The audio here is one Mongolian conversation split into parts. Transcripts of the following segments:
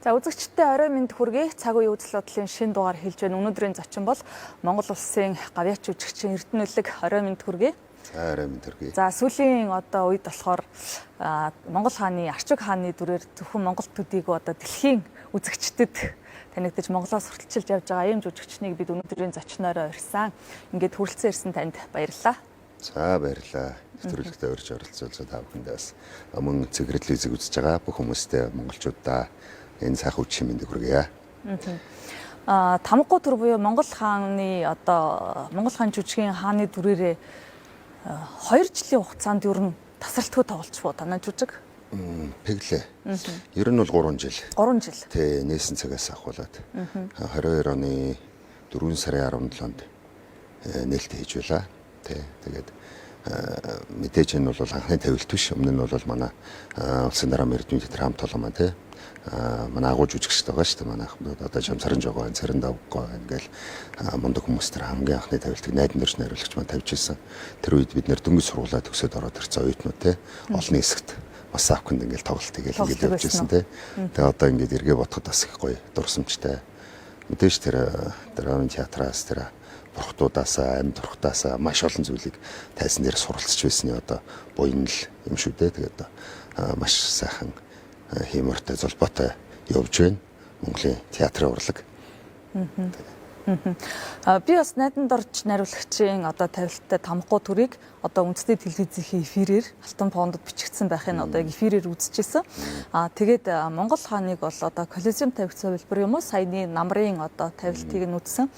За, үзэгчдэд орой мэнд хүргэе. Цаг үеийн үзэл бодлын шинэ дугаар хэлж байна. Өнөөдрийн зочин бол Монгол улсын гавьяач жүжигчин Эрдэнэ Үлэг. Орой мэнд хүргэе. За, орой мэнд хүргэе. За, сүүлийн одоо үед болохоор Монгол хааны Арчиг хааны дүрээр зөвхөн Монгол төдийгүй одоо дэлхийн үзэгчдэд танигдаж, Монголоос хүртэлчилж явж байгаа ийм жүжигчнийг бид өнөөдрийн зочноороо урьсан. Ингээд хүрэлцэн ирсэн танд баярлалаа. За, баярлалаа. Нэвтрүүлэгтээ урьж оролцуулсан та бүхэндээ, бас мөн цэгрэрлийг үзэж байгаа бүх хүмүүстээ, монголчуудаа энэ сайхан үдшийн мэндийг хүргье. Тамгагүй төр буюу Монгол хааны одоо Монгол хаан жүжигийн хааны дүрээрээ 2 жилийн хугацаанд ер нь тасралтгүй тоглолцвоо танай жүжиг. Тэглээ. Ер нь бол 3 жил. 3 жил. Тэ, нээсэн цагаас ахуулаад 22 оны 4 сарын 17-нд нээлт хийж байлаа. Тэ, тэгээд мэдээж энэ бол анхны тавилт биш. Өмнө нь бол манай улсын дараа Эрдэнэ театр хамт олон маань, тэ, манай агуу жүжигчд байгаа шүү дээ. Манай одоо Жамсаран Жогоо, Цэрэн Давгоо ингээл мундаг хүмүүс тэр хамгийн анхны тавилтыг Найдан дөрж найруулагч маань тавьж ирсэн. Тэр үед бид нэр дөнгөж сургуулаа төгсөөд ороод ирсэн оюутнууд, те, олон хэсэгт бас авканд ингээл тоглолт хийгээл ингээл явж ирсэн, те. Тэгээ одоо ингээд эргээ бодоход бас их гоё дурсамжтай. Мэдээж тэр драмын театраас, тэр бурхтуудаас, амьд бурхтаас маш олон зүйлийг тайзан дээр суралцж байсны одоо буян л юм шүү дээ. Тэгээд маш сайхан хиймортой, золбоотой явж байна Монголын театрын урлаг. Би бас Найдан дорж найруулагчийн одоо тавилттай Тамгагүй төрийг одоо үндэсний телевизийн эфирээр Алтан фондод бичигдсэн байхыг одоо яг эфирээр үзчихсэн. Тэгээд Монгол хааныг бол одоо Колизеум тавигдсан хувилбар юм уу, саяны намрын одоо тавилтыг нь үзсэн.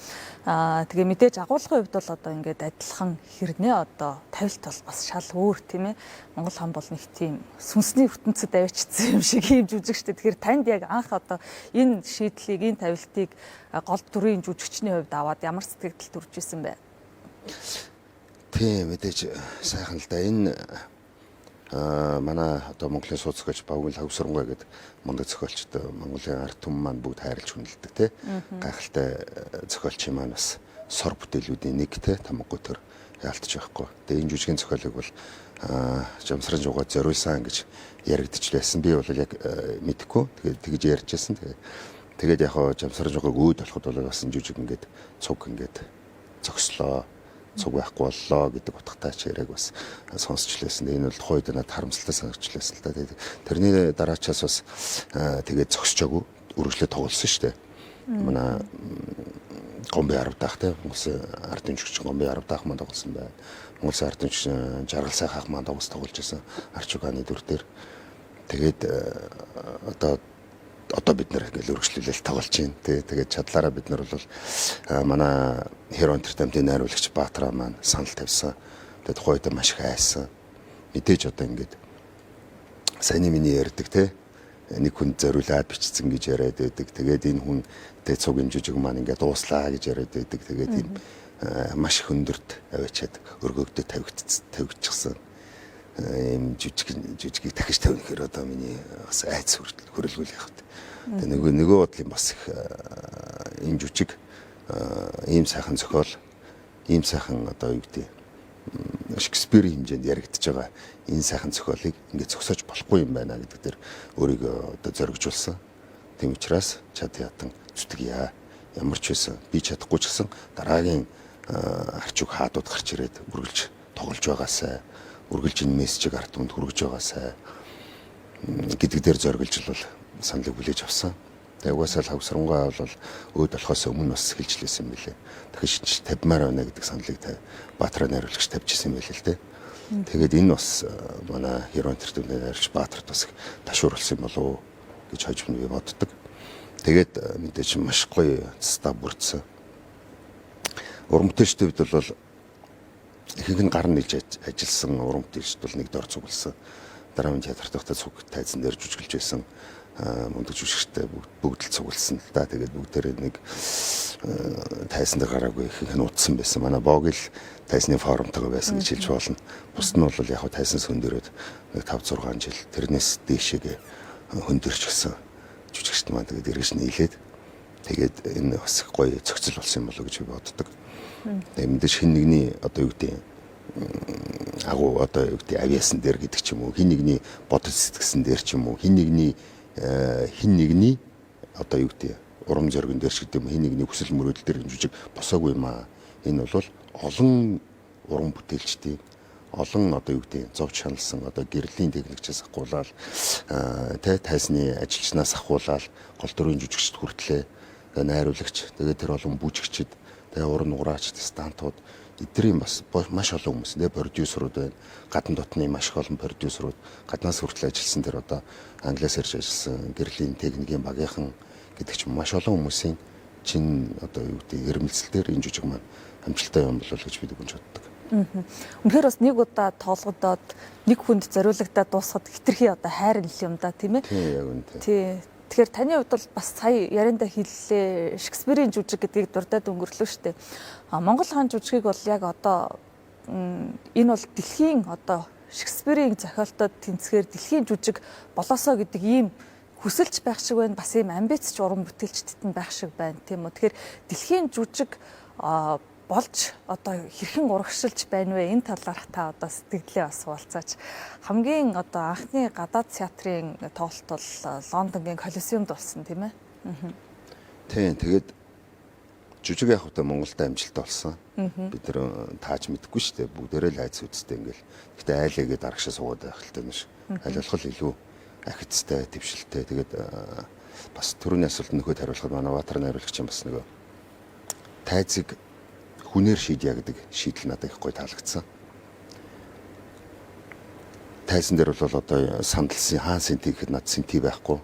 Тэгээ мэдээж агуулгын хувьд бол одоо ингээд адилхан хэрнээ одоо тавилт бол бас шал өөр, тийм ээ. Монгол хаан бол нэг тийм сүнсний ертөнцид авчирсан юм шиг ийм жүжиг штэ. Тэгэхээр танд яг анх одоо энэ шийдлийг, энэ тавилтыг гол дүрийн жүжигчний хувьд аваад ямар сэтгэл төрж исэн бэ? Тийм, мэдээж сайхан л да. Энэ манай одоо Монголын суу зохиолч Бавгын Хавсарнгуй гэдэг мундаг зохиолчд Монголын ард түмэн маань бүгд хайрлж хүндэлдэг, те. Гайхалтай зохиолчийн маань бас сор бүтээлүүдийн нэг, те, Тамгагүй төр яалтч байхгүй. Тэгээ энэ жүжигийн зохиолыг бол Жамсран Жугаа зориулсан гэж яригдчих байсан. Би бол яг мэдэхгүй. Тэгээд тэгж ярьж байсан. Тэгээд яг хоо Жамсран Жугааг өөд болоход бол бас энэ жүжиг ингээд цуг ингээд зогслоо, цуг байхгүй боллоо гэдэг утгатай ч яриаг бас сонсч лээсэн. Энэ бол тухайн үед надад харамсалтай санагч лээсэн л да. Тэрний дараачаас бас тэгээд зогсчоогүй, үргэлжлээ тоглосон шүү дээ. Манай Гомби 10 дахь, те, Монголын ардын жүжигчин Гомби 10 дахь маань тоглосон байна. Монголын ардын жүжигчин Жаргал Сайхах маань тоглож байсан Арчуганы дүр дээр. Тэгээд одоо бид нэр ингээл өргөжлүүлэл тоглож байна. Тэ, тэгээд чадлаараа бид нар бол манай Hero Entertainment-ийн найруулагч Баатара маань санал тавьсан. Тэгээд тухайн үед маш их айсан. Мэдээж одоо ингээд саяны миний ярьдаг, те, нэг хүнд зориулаад бичсэн гэж яриад байдаг. Тэгээд энэ хүн тэ цуг энэ жүжиг маань ингээд дууслаа гэж яриад байдаг. Тэгээд ийм маш их өндөрт аваачаад өргөгдөд тавигдчихсан ийм жүжигийг дахиж тавина гэхээр одоо миний бас айц хөрөлгүүл явах. Тэгээ нөгөө бодлын бас их энэ жүжиг ийм сайхан зохиол, ийм сайхан одоо юу гэдэг, Шекспирийн хэмжээнд яригдж байгаа энэ сайхан зохиолыг ингээд зогсоож болохгүй юм байна гэдэг дээр өөрийгөө одоо зоригжуулсан. Тийм учраас чад ядан зүтгэе. Ямар ч байсан би чадахгүй ч гэсэн дараагийн арчиг хаадууд гарч ирээд үргэлж тоглож байгаасай, үргэлж энэ мессежийг ард түмэнд хүргэж байгаасай гэдэг дээр зориглож бол саналыг хүлээж авсан. Тэгээ угаасаа л Хавсарангуй бол өөд болохоос өмнө бас хэлж лээсэн юм билээ. Дахиж тавьмаар байна гэдэг саналыг Баатара найруулагч тавьчихсан юм билээ л дээ. Тэгээд энэ бас манай Hero Entertainment найруулагч Баатарт бас ташуурлсан юм болов уу гэж хожим би боддог. Тэгээд мэдээж маш гоё стаб бүрдсэн. Уран бүтээлчдийн хувьд бол ихэнх нь гар нэлж ажилласан уран бүтээлчд бол нэг дор цугласан. Драмын театрт байхдаа цуг тайзан дээр жүжиглэж байсан мундаг жүжигчтэй бүгд л цугласан л да. Тэгээд бүгдээрээ нэг тайзан дээр гараагүй, ихэнх нь утсан байсан. Манай Бог л тайзны форумтойгоо байсан гэж хэлж болно. Бусд нь бол яг тайзан хөндөрөөд нэг 5 6 жил, тэрнээс дээшээгээ хөндөрч гисэн жүжигчд маань тэгээд эргэж нийлээд, тэгээд энэ бас гоё зохицол болсон юм болоо гэж би боддог. Тэгээд мэдээж хэн нэгний одоо юу гэдэг, агуу одоо юу гэдэг, авиасан дээр гэдэг ч юм уу, хэн нэгний бодол сэтгэсэн дээр ч юм уу, хэн нэгний одоо юу гэдэг урам зоригн дээр ч гэдэг юм, хин нэгний хүсэл мөрөөдөл дээр энэ жүжиг босоогүй юм аа. Энэ бол олон уран бүтээлчдийн, олон одоо юу гэдэг зовж шаналсан одоо гэрлийн техникчээс ахгуулаад тэ тайзны ажилчнаас ахгуулаад гол дүрийн жүжигчд хүртлээ, тэгээ найруулагч, тэгээ тэр олон бүжигчд, тэгээ уран нуграач, стантууд эдгэрийн бас маш олон хүмүүс, тэгээ продюсерууд байна. Гадна дотны маш их олон продюсерууд, гаднаас хүртэл ажилласан тэр одоо англиас ирж ажилласан гэрлийн техникийн багийнхан гэдэг чинь маш олон хүмүүсийн чин одоо юу гэдэг эрмэлзэл дээр энэ жүжиг маань амжилттай юм болов гэж бид өгөнж боддог. Үнэхээр бас нэг удаа тоолгодоод нэг хүнд зориулагдаад дуусахад хитрхи одоо хайр нэл юм да, тийм ээ. Тийм, яг үнэ. Тий. Тэгэхээр таны хувьд бол бас сая яриандаа хэллээ, Шекспирийн жүжиг гэдгийг дурдаад өнгөрлөө шүү дээ. А Монгол хаан жүжигийг бол яг одоо энэ бол дэлхийн одоо Шекспирийн зохиолтод тэнцэхээр дэлхийн жүжиг болоосоо гэдэг ийм хүсэлч байх шиг байна. Бас ийм амбиц ч уран бүтээлчдэд нь байх шиг байна, тийм үү. Тэгэхээр дэлхийн жүжиг болж одоо хэрхэн урагшилж байна вэ? Энэ талаарх та одоо сэтгэлдээ бас хуваалцаач. Хамгийн одоо анхны гадаад театрын тоглолт бол Лондонгийн Колосеумд болсон, тийм ээ? Тийм, тэгээд жүжиг яг хөтэ Монголд амжилттай болсон. Бид нэр тааж мэдэхгүй шүү дээ. Бүгдээрээ л айц үсттэй ингээл. Гэтэ айлээгээд арагшаа суугаад байх л тань ш. Аль болох илүү ахицтай, твшилтэй. Тэгээд бас түрүүний асуулт нөхөд хариулахад манай Баатар найруулагч юм бас нөгөө тайзыг хүнээр шийдье гэдэг шийдэл надад их гоё таалагдсан. Тайзан дээр бол одоо сандалсын хаан сэнти гэхэд над сэнти байхгүй.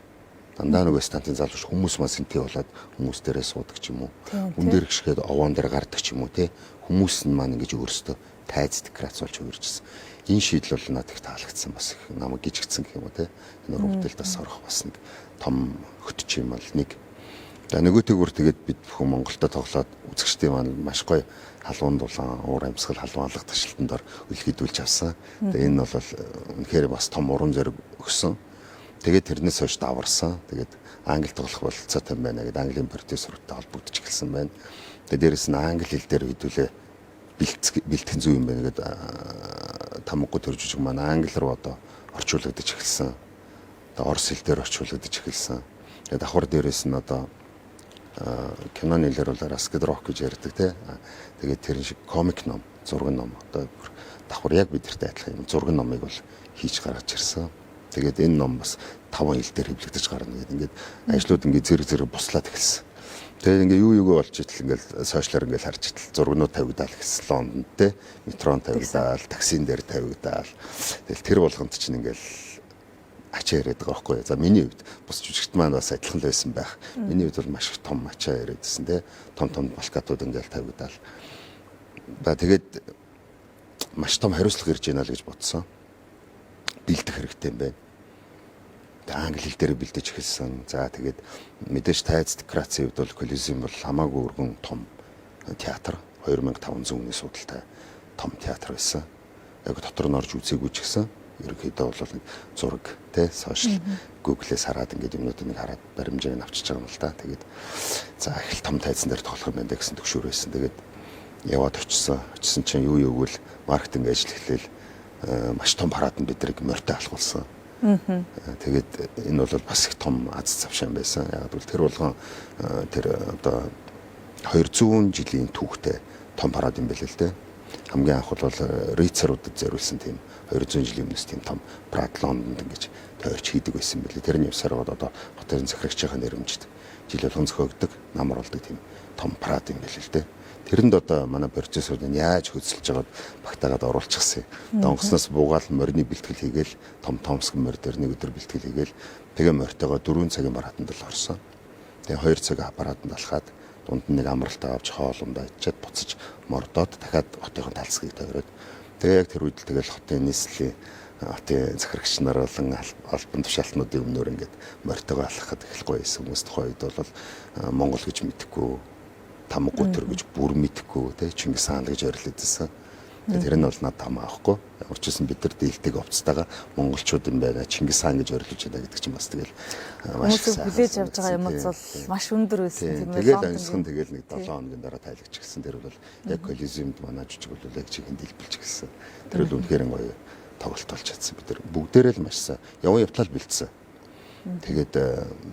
Дандаа нөгөө стантын залууч хүмүүс маань сэнти болоод хүмүүс дээрээ суудаг ч юм уу. Хүн дээр гიშгээд овоон дээр гардаг ч юм уу, те. Хүмүүс нь маань ингэж өөрсдөө тайз декорац болж хувирчсан. Энэ шийдэл бол надад их таалагдсан, бас их намайг гижигдсэн гэх юм уу, те. Энэ уран бүтээлд бас орох бас нэг том хөтч юм бол нэг. За нөгөөтэйгүр тэгээд бид бүхэн Монголдо тоглоод үзэгчдийн маань маш гоё халуун дулаан, уур амьсгал, халуун алга ташлтан дор үлхийдүүлж авсан. Тэгээд энэ бол үнэхээр бас том урам зориг өгсөн. Тэгээд тэрнээс хойш даварсан. Тэгээд англи тоглох бололцоотой юм байна гэдээ английн продюсеруудтай холбогдож эхэлсэн байна. Тэгээд дээрэс нь англи хэл дээр хэдүүлээ бэлтгэн зүй юм байна гэдээ тамгагүй төр жүжиг маань англи руу одоо орчуулагдаж эхэлсэн. Одоо орос хэл дээр орчуулагдаж эхэлсэн. Тэгээд давхар дээрэс нь одоо киноны хэлээр бол Rasket Rock гэж ярьдаг тий. Тэгээд тэр шиг комик ном, зураг ном одоо давхар яг бидэртэй адилхан юм зураг номыг бол хийж гаргаж ирсэн. Тэгээд энэ ном бас 5 хэл дээр хэвлэгдэж гарна гэдэг. Ингээд ажлууд ингээд зэрэг зэрэг буслаад эхэлсэн. Тэгээд ингээд юу юуг болж итл ингээд сошиалар ингээд харж итл зургнууд тавигдаал эхэлсэн. Лондонд тий, метрон тавигдаал, таксин дээр тавигдаал. Тэгэл тэр болгонд чинь ингээд ачаа яриад байгаа байхгүй. За миний хувьд бус жүжигт маань бас адилхан л байсан байх. Миний хувьд бол маш их том ачаа яриад байсан тий. Том том плакатууд ингээл тавигдаал. За тэгээд маш том хариуцлага ирж байна л гэж бодсон. Бэлдэх хэрэгтэй юм байна. Тэгээд англи хэл дээр бэлдэж эхэлсэн. За тэгээд мэдээж тайз декорацийн хувьд бол Колизеум бол хамаагүй өргөн том театр, 2500 хүний суудалтай том театр байсан. Яг дотор нь орж үзээгүй ч гэсэн ерөнхийдөө бол нэг зураг тий сошиал Google-ээс хараад ингээд юмнуудыг нэг хараад баримжааг нь авчиж байгаа юм л да. Тэгээд за их л том тайзан дээр тоглох юм байна гэсэн төгшөөр байсан. Тэгээд яваад очисон. Очисон чинь юу юуг л маркетинг ажил эхлээл маш том парад нь биднийг морьтой алхуулсан. Тэгээд энэ бол бас их том аз завшаан байсан. Яг бол тэр болгон тэр одоо 200 жилийн түүхтэй том парад юм байл л дээ. Хамгийн анх бол рыцаруудад зориулсан тийм 200 жилийн өмнөөс тийм том парад Лондонд ингэж тойрч хийдэг байсан байлээ. Тэрний явсаар одоо хотын захирагчийн нэрмжид жил болгон зохиогддог, нам оруулдаг тийм том парад юм байл л дээ. Тэрэнд одоо манай продюсерууд нь яаж хөдөлж байгаад багтаагаад оруулчихсан юм. Донгосноос буугаал морины бэлтгэл хийгээл том томсг морь дээр нэг өдөр бэлтгэл хийгээл тэгээ морьтойгоо 4 цагийн параданд л орсон. Тэгээ 2 цаг параданд алхаад дунд нь нэг амралтаа авч хоол ундаа ичээд буцаж мордоод дахиад хотынхон талсгийг тойроод тэгээ яг тэр үед л тэгэл хотын нийслэлийн хотын захирагч нар болон албан тушаалтнуудын өмнөр ингээд морьтойгоо алхахад эхлэхгүй байсан. Хүмүүс тухайн үед бол Монгол гэж мэдэхгүй, Тамгагүй төр гэж бүр мэдэхгүй те Чингис хаан гэж орилдсон. Тэгээ тэр нь бол надад хамаа авахгүй. Ямар ч байсан бид нар дийлдэг овцтойгоо монголчууд юм байна. Чингис хаан гэж орилж байна гэдэг чинь бас тэгэл маш их хүлээж авч байгаа юм бол маш өндөр байсан тийм ээ. Тэгэл онцгон тэгэл нэг 7 хоногийн дараа тайлагч гисэн. Тэр бол яг Колизеумд манай жүжиг бол яг чихэнд дэлбэлж гисэн. Тэр бол үнэхээр гоё тоглолт болж чадсан. Бид нар бүгдээрээ л маш сайн яван явтлал бэлдсэн. Тэгээд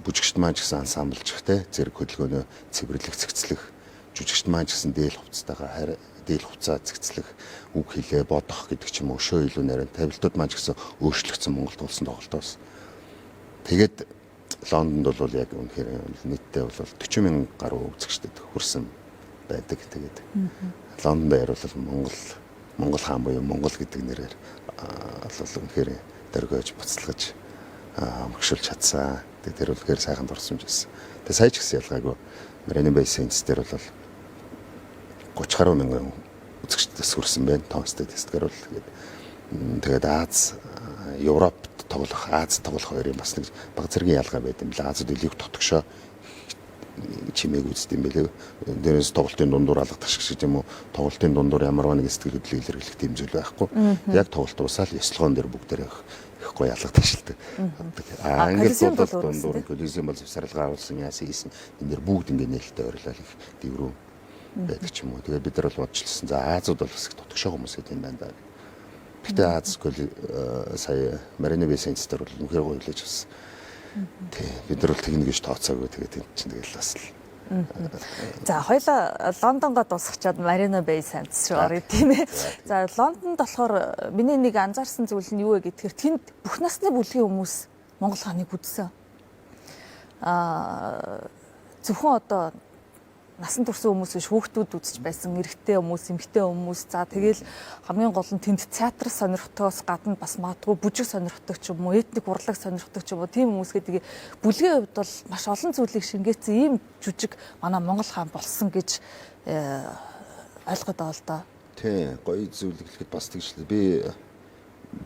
бүжигчд маань ч гэсэн ансамблжих те зэрэг хөдөлгөөнөө цэвэрлэх, цэгцлэх, жүжигчд маань ч гэсэн дээл хувцастайгаа дээл хувцаа цэгцлэх, үг хэлээ бодох гэдэг ч юм уу, өшөө илүү нарийн тавилтууд маань ч гэсэн өөрчлөгдсөн Монголд болсон тоглолт болсон. Тэгээд Лондонд бол яг үнэхээр нийтдээ бол 40 мянган гаруй үзэгчдэд хүрсэн байдаг. Тэгээд Лондонд яривал Монгол хаан буюу Монгол гэдэг нэрээр бол үнэхээр дөргиож буцалгаж мөгшүүлж чадсан. Тэгээд тэр үнэхээр сайхан дурсамж байсан. Тэгээд сая ч гэсэн ялгаагүй Marina Bay Sands дээр бол 30 гаруй мянган үзэгчдээс хүрсэн байна. Тоонстой тестгээр бол тэгээд Аз, Европт тоглох, Аз тоглох хоёрын бас нэг баг зэргийн ялгаа байд юм лээ. Азад илүү дотгошоо чимээг үздэг юм билээ. Дээрээс тоглолтын дундуур алгадаг шиг юм уу? Тоглолтын дундуур ямар нэг сэтгэл хөдлөл илэрхийлэх тийм зүйл байхгүй. Яг тоглолт дуусаад ёслогоон дээр бүгдээрээ их гоё алгадаг шилдэг. Аа ингээд бол дундуур колизиум бол завсарлага агуулсан яасан хийсэн. Энэ дэр бүгд ингээд нээлттэй ойрлол их дэврүү байдаг ч юм уу. Тэгээд бид нар бол бодчихсон. За Азууд бол бас их дотгошоо хүмүүс гэдэг юм байна да. Гэтэ Аз сая Marina Bay Sands дээр бол үнэхээр гоё хүлээж авсан. Тий, бид нар бол тэгнэ гэж тооцоогүй. Тэгээд энд чинь тэгэл бас л. За хоёлаа Лондонгоо дуусгачаад Marina Bay Sands руу оръё тийм ээ. За Лондонд болохоор миний нэг анзаарсан зүйл нь юу вэ гэхээр тэнд бүх насны бүлгийн хүмүүс Монгол хааныг үзсэн. Зөвхөн одоо насан турсан хүмүүс биш, хүүхдүүд үзэж байсан, эрэгтэй хүмүүс, эмэгтэй хүмүүс. За тэгэл хамгийн гол нь тэнд театр сонирхтоос гадна бас магадгүй бүжиг сонирхдаг ч юм уу, этник урлаг сонирхдаг ч юм уу, тийм хүмүүс гэдэг бүлгийн хувьд бол маш олон зүйлийг шингээсэн ийм жүжиг манай Монгол хаан болсон гэж ойлгоод байгаа л да. Тий, гоё зүйл хэлэхэд бас тэгж л би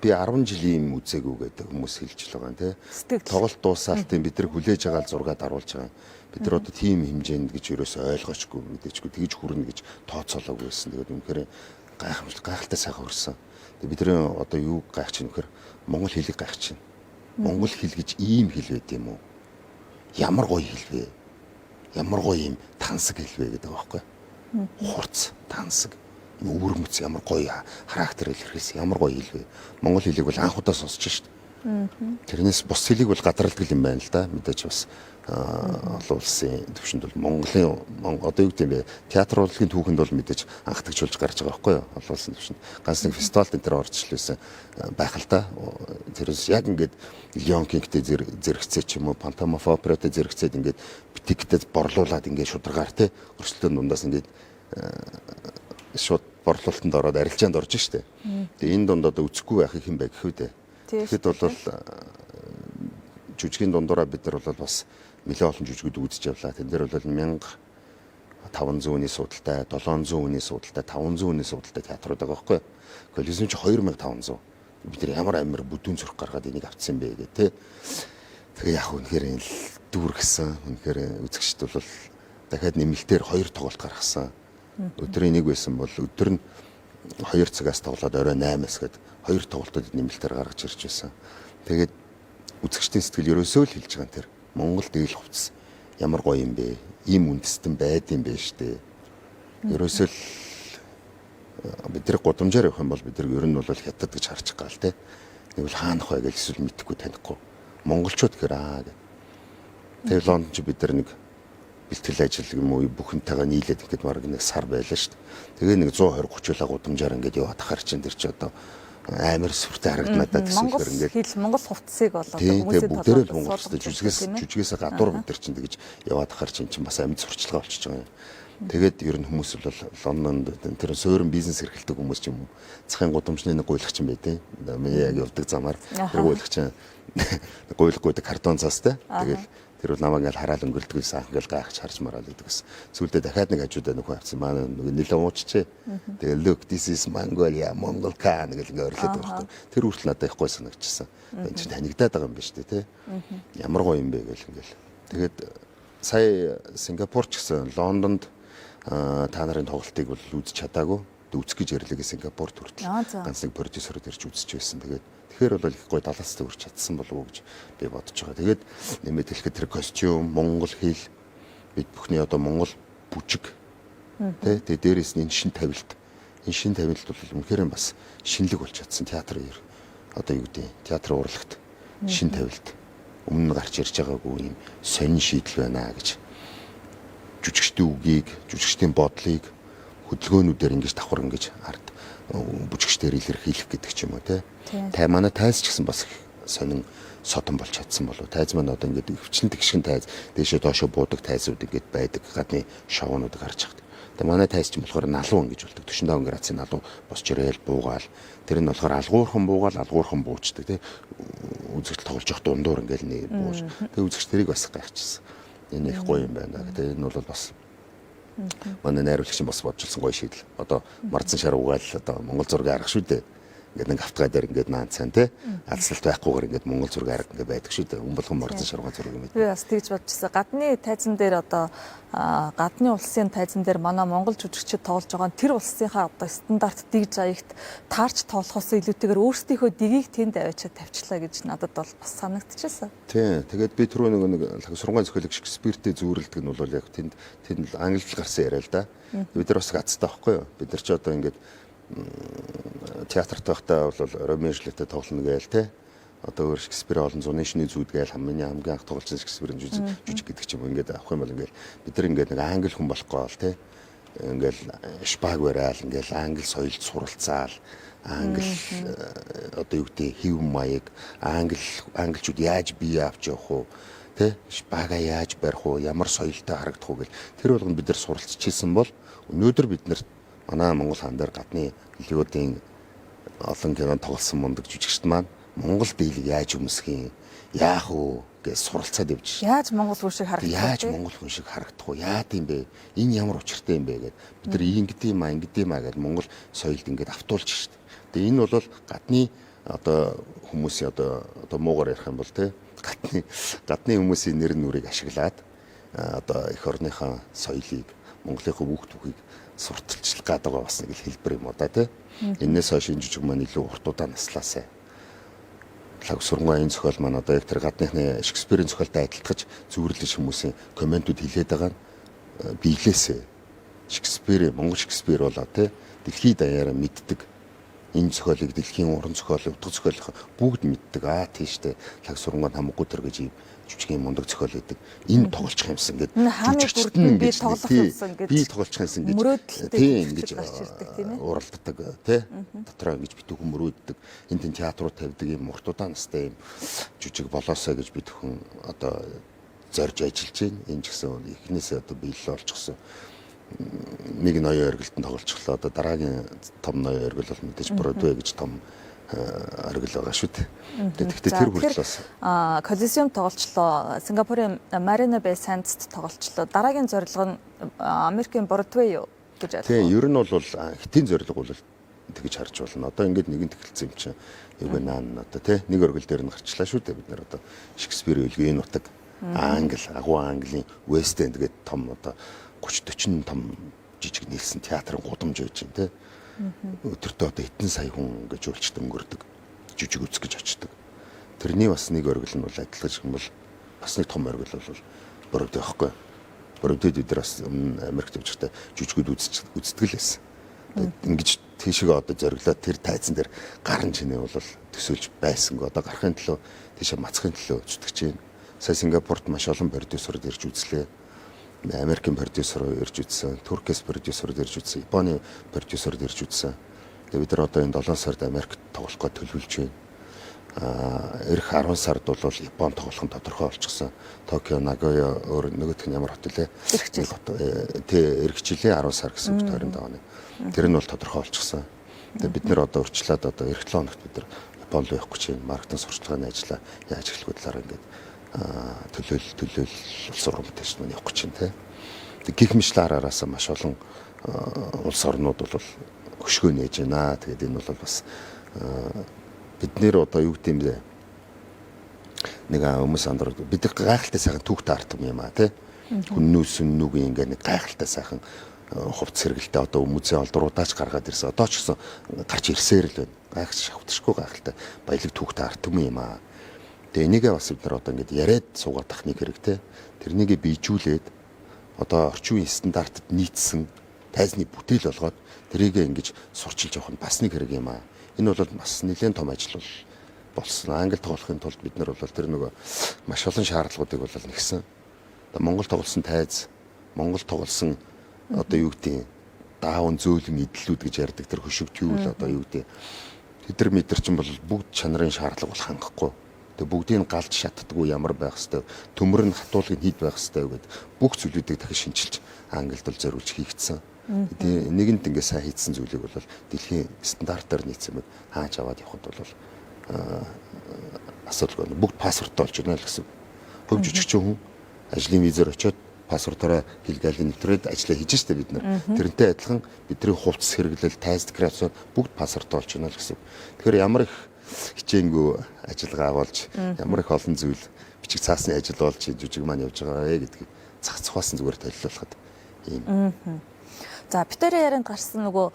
10 жилийн юм үзээгүй гэдэг хүмүүс хэлж л байгаа юм тий. Тоглолт дуусаалтын бид нар хүлээж байгаа л зураг даруулж байгаа. Бид нар одоо тийм хэмжээнд гэж ерөөсөө ойлгоочгүй мэдээчгүй тэгж хүрнэ гэж тооцоолоогүй байсан. Тэгээд үнэхээр гайхалтай сайхан хүрсэн. Тэгээд бидний одоо юу гайхаж чинь үнэхээр монгол хэлийг гайхаж чинь. Монгол хэл гэж ийм хэл байд юм уу? Ямар гоё хэл вэ? Ямар гоё юм тансаг хэл вэ гэдэг байгаа байхгүй. Хурц, тансаг, өвөрмөц ямар гоё характер илэрхийлсэн ямар гоё хэл вэ? Монгол хэлийг бол анх удаа сонсч шít. Тэрнээс бус хэлийг бол гадралдаг юм байна л да. Мэдээж бас олон улсын төвшөнд бол Монголын одоо юу гэдэг юм бэ? Театр урлагийн түүхэнд бол мэдээж анхдагжуулж гарч байгаа байхгүй юу? Олон улсын төвшөнд. Ганц нэг фестивалд энэ төр орж ирлээсэн байх л да. Тэрээс яг ингээд Lion King-тэй зэрэгцээ ч юм уу, Phantom of Opera-тэй зэрэгцээд ингээд битиктэй борлуулад ингээд шударгаар те өрсөлдөөн дундаас ингээд шууд борлуулалтанд ороод арилжаанд орж штэ. Тэгээ энэ дунд одоо үзэхгүй байхыг хэн бэ гэх үү дээ. Тэгэхэд бол жүжигийн дундуура бид нар бол бас нэлээд олон жүжигүүд үзэж явлаа. Тэн дээр бол 1500 хүний суудалтай, 700 хүний суудалтай, 500 хүний суудалтай театрууд байгаа байхгүй юу? Колизеум чи 2500. Бид нар ямар амар бүдүүн зүрх гаргаад энийг авцсан бэ гэх тээ. Тэгээ яг үнэхээр энэ л дүүргэсэн. Үнэхээр үзэгчд бол дахиад нэмэлтээр 2 тоглолт гаргасан. Өдрийн нэг байсан бол өдөр нь 2 цагаас тоглоод орой 8-аас гээд 2 тоглолтод нэмэлтээр гаргаж ирж байсан. Тэгээд үзэгчдийн сэтгэл ерөөсөө л хэлж байгаа юм тэр. Монгол дээл хувцас ямар гоё юм бэ? Ийм үндэстэн байд юм бэ штэ. Ерөөсөө л бид нар гудамжаар явах юм бол бид нар ер нь бол хятад гэж харчих гал те. Нэг бол хаанах вэ гэж эсвэл мэдэхгүй танихгүй. Монголчууд гэхээр аа гэх. Тэгээ Лондон чи бид нар нэг бэлтгэл ажил юм уу бүхэнтэйгээ нийлээд ингээд бараг нэг сар байлаа шүү дээ. Тэгээ нэг 120 30 ла гудамжаар ингээд яваад хахаар чинь тэр чи одоо амар сүртэй харагдана даа гэсэн үг ингээд хэл Монгол хувцсыг бол одоо хүмүүсийн толгойд л Монгол хувцастай жүжигээс гадуур бид нар чинь тэгж яваад хахаар чинь бас амьд сурчлагаа болчихж байгаа юм. Тэгээд ер нь хүмүүс бол Лондонд тэр суурин бизнес эрхэлдэг хүмүүс ч юм уу цахын гудамжны нэг гуйлагч юм байдیں۔ Миний яг явдаг замаар тэр гуйлагч гуйлах гуйдаг картон цаастай. Тэгэл тэр бол намайг ингээл хараал өнгөрдөг байсан. Ингээл гайхаж харж мараал гэдэг гэсэн. Сүүлдээ дахиад нэг хажуудаа нөхөө авсан. Манай нэг нэлээд ууччээ. Тэгээ look this is Mongolia, Mongol Khan гэл ингээ орилоод байгаа байхгүй. Тэр хүртэл надад их гой санагдчихсан. Энэ чинь танигдаад байгаа юм байна шүү дээ, тэ. Ямар гоё юм бэ гэл ингээл. Тэгээд сая Сингапур ч гэсэн Лондонд та нарын тоглолтыг бол үзэж чадаагүй. Үзэх гэж ярьлаа Сингапурт хүртэл ганц нэг продюсерод ирж үзэж байсан. Тэгээд тэгэхээр бол их гоё далаастай үрч чадсан болов уу гэж би бодож байгаа. Тэгээд нэмээд хэлэхэд тэр костюм, монгол хэл, бид бүхний одоо монгол бүжиг тэ тэгээд дээрэс нь энэ шин тавилт. Энэ шин тавилт бол үнэхээр бас шинэлэг болж чадсан театр одоо юу гэдэг театр урлагт шин тавилт. Өмнө нь гарч ирж байгаагүй юм сонин шийдэл байна гэж жүжигчдийн үгийг, жүжигчдийн бодлыг хөдөлгөөнүүдээр ингэж давхар ингэж ард бүжигчдээр илэрхийлэх гэдэг ч юм уу те. Тай манай тайз ч гэсэн бас сонин содон болж чадсан болов. Тайз маань одоо ингээд өвчлэн тэгшгэн тайз дээшээ доошоо буудаг тайзууд ингээд байдаг гадны шоунууд гарч ирдэг. Тэгээ манай тайз чинь болохоор налуу ингэж болдог. 45 градусын налуу босч ирээл буугаал. Тэр нь болохоор алгуурхан буугаал, алгуурхан буучдаг тий. Үзэгдэл тоглож явах дундуур ингээл нэг бууж. Тэгээ үзэгч тэрийг бас гайхчихсан. Энэ их гоё юм байна. Тэгээ энэ бол бас манай найруулагч бас боджилсан гоё шийдэл. Одоо марцсан шар угаал одоо Монгол зургийн арга шүү дээ. Ингээд нэг автгай дээр ингээд наан цан тий. Алслалт байхгүйгээр ингээд Монгол зургийн арга ингээд байдаг шүү дээ. Хүн болгон марцсан шарган зураг юм. Би бас тэгж бодчихсон. Гадны тайзан дээр одоо гадны улсын тайзан дээр манай монгол жүжигчид тоглож байгаа нь тэр улсынхаа одоо стандарт дэг жаягт таарч тоглохоос илүүтэйгээр өөрсдийнхөө дигийг тэнд аваачаад тавьчлаа гэж надад бол бас санагдчихсан. Тий. Тэгээд би түрүү нэг сургууль зохиолыг Шекспиртэй зүүрэлдэг нь бол яг тэнд англид гарсан яриа л да. Бид нар бас гацтай байхгүй юу? Бид нар ч одоо ингээд театрт байхдаа бол Ромео Жюльеттэй тоглоно гээл те. Одоо өөр Шекспир олон зуны шүний зүуд гээл хамгийн анх тоглолцсон Шекспирийн жүжиг гэдэг ч юм уу ингээд авах юм бол ингээд бид нар ингээд нэг англи хүн болохгүй бол те. Ингээл шпаг бараал ингээл англи соёлд суралцаал англи одоо юу гэдэг хэв маяг англичууд яаж бие авч явах уу те, шпага яаж барих уу, ямар соёлтой харагдах уу гэл тэр болгонд бид нар суралцчихсан бол өнөөдөр бид нар манай Монгол хаан дээр гадны Голливуудын олон кинонд тоглосон мундаг жүжигчд маань Монгол дийлийг яаж өмсөх юм, яах уу гэж суралцаад явж шээ. Яаж монгол хүн шиг харагдах вэ? Яаж монгол хүн шиг харагдах уу? Яад юм бэ? Энэ ямар учиртай юм бэ гэд бид нар ингэдэм юм а, ингэдэм а гэд монгол соёлд ингээд автуулж шээ. Тэгээ энэ бол гадны одоо хүмүүсийн одоо муугар ярих юм бол те гадны хүмүүсийн нэр нүрийг ашиглаад одоо эх орныхоо соёлыг, Монголынхоо бүх түүхийг сурталчлах гээд байгаа бас нэг л хэлбэр юм уу да тий. Энээс хойш энэ жижиг маань илүү урт удаа наслаасай. Лаг сургууль энэ зохиол маань одоо яг тэр гадныхны Шекспирийн зохиолтой адилтгаж зүвэрлэж хүмүүсийн комментүүд хэлээд байгаа нь биелээсээ. Шекспир, Монгол Шекспир болоо тий. Дэлхийд даяараа мэддэг. Энэ зохиолыг дэлхийн уран зохиол, утга зохиол бүгд мэддэг. Аа тий штэ. Лаг сургууль хамаагүй төр гэж ийм жүжигийн мундаг зохиол гэдэг. Энэ тоглолчих юмсан гэд. Хааны бүрд нь би тоглох юмсан гэж. Би тоглолчих юмсан гэж. Мөрөөдөлтэй ингэж гарч ирдэг тийм ээ. Уралддаг тий. Дотроо ингэж битүүхэн мөрөөддөг. Энэ тэн театрууд тавьдаг юм урт удаан настай юм жүжиг болоосоо гэж би төхөн одоо зорж ажиллаж байна. Энэ ч гэсэн эхнээсээ одоо биелэл олчихсон. Нэг ноён оргилтод тоглолцглоо. Одоо дараагийн том ноён оргил бол мэдээж Бродвей гэж том оргил байгаа шүү дээ. Тэгэхдээ тэр хүртэл бас Колизеум тоглолцлоо, Сингапурын Marina Bay Sands тоглолцлоо. Дараагийн зорилго нь Америкийн Бродвей юу гэж ойлгох. Тийм, ер нь бол хэтийн зорилго бол тэгж харж байна. Одоо ингээд нэгэн тэтгэлцсэн юм чинь юу вэ наан одоо тий нэг оргил дээр нь гарчлаа шүү дээ. Бид нар одоо Шекспир өлгийн нутаг, Англи, агуу Английн West End гэдэг том одоо 30 40 том жижиг нийлсэн театрын гудамж байж байна тий. Өдөртөө одоо хэдэн сая хүн ингэж үйлчлэн өнгөрдөг. Жижиг үзэх гэж очдог. Тэрний бас нэг оргил нь бол адилхан юм бол бас нэг том оргил бол Бродвей байхгүй. Бродвейд бид нар бас өмнө Америкт явж байхдаа жижигүүд үздэг л байсан. Ингэж тийшээ одоо зориглоод тэр тайзан дээр гарan чинээ бол төсөөлж байсангүй. Одоо гарахын төлөө тийшээ мацхын төлөө зүтгэж байна. Сая Сингапурт маш олон продюсерууд ирж үзлээ. Америкийн продюсер ирж үзсэн, Туркээс продюсерууд ирж үзсэн, Японы продюсерууд ирж үзсэн. Тэгээ бид нар одоо энэ 7 сард Америкт тоглох гэж төлөвлөж байна. Ирэх 10 сард бол Япон тоглох нь тодорхой болчихсон. Токио, Нагоя өөр нөгөөх нь ямар хот лээ? Тий, ирэх жилийн 10 сар гэсэн үг 25 оны. Тэр нь бол тодорхой болчихсон. Тэгээ бид нар одоо урьдчилаад одоо ирэх 7 хоногт бид нар Япон руу явах гэж байна. Маркетинг сурчлагын ажлаа яаж эхлэх вэ талаар ингээд төлөөлөл улс орон бүтээлч маань явах гэж байна те. Гэх мэтлээ араасаа маш олон улс орнууд бол хөшгөө нээж байна. Тэгээд энэ бол бас бид нэр одоо юу гэдэм бэ? Нэг хүмүүс андрууд бид гайхалтай сайхан түүхтэй арт юм аа те. Хүннүүс сүннүүгийн ингээ нэг гайхалтай сайхан хувц сэргэлтэй одоо хүмүүсийн олдруудаач гаргаад ирсэн. Одоо ч гэсэн гарч ирсээр л байна. Гайхаж шавташгүй гайхалтай баялаг түүхтэй арт юм аа. Тэгээ энийгээ бас бид нар одоо ингээд яриад суугаад ах нэг хэрэгтэй. Тэрнийгээ биежүүлээд одоо орчин үеийн стандартад нийцсэн тайзны бүтээл болгоод тэрийгээ ингэж сурчилж явах нь бас нэг хэрэг юм аа. Энэ бол бас нэлээд том ажил бол Болсон. Англи тоглохын тулд бид нар бол тэр нөгөө маш олон шаардлагуудыг бол нэгсэн. Одоо Монгол тоглосон тайз, Монгол тоглосон одоо юу гэдгийг даавн зөөлөн эдлүүд гэж ярьдаг тэр хөшиг түйвэл одоо юу гэдэг тэдэр мэдэр чинь бол бүгд чанарын шаардлага бол хангахгүй. Тэгээ бүгдийг нь галж шатдаггүй ямар байх хэвээр, төмөр нь хатуулгыг хийд байх хэвээр гэд бүх зүйлүүдийг дахиж шинчилж англид бол зориулж хийгдсэн. Тэгээ нэгэнт ингээ сайн хийдсэн зүйлийг бол дэлхийн стандартаар нийцсэн мэд хааж аваад явхад бол асуудалгүй. Бүгд паспорттой болж байна л гэсэн. Хувь жижигчин хүн ажлын визээр очиод паспортоороо хил галийн нэвтрээд ажиллаа хийж штэ бид нар. Тэрнтэй адилхан бидний хувцас хэрэглэл, тайз декорациуд бүгд паспорттой болж байна л гэсэн. Тэгэхээр ямар их хичээнгүй ажиллагаа болж, ямар их олон зүйл бичиг цаасны ажил болж жүжиг маань явж байгаа вэ гэдгийг зах зухаасан зүгээр толилуулахад ийм. За, битэрийн ярианд гарсан нөгөө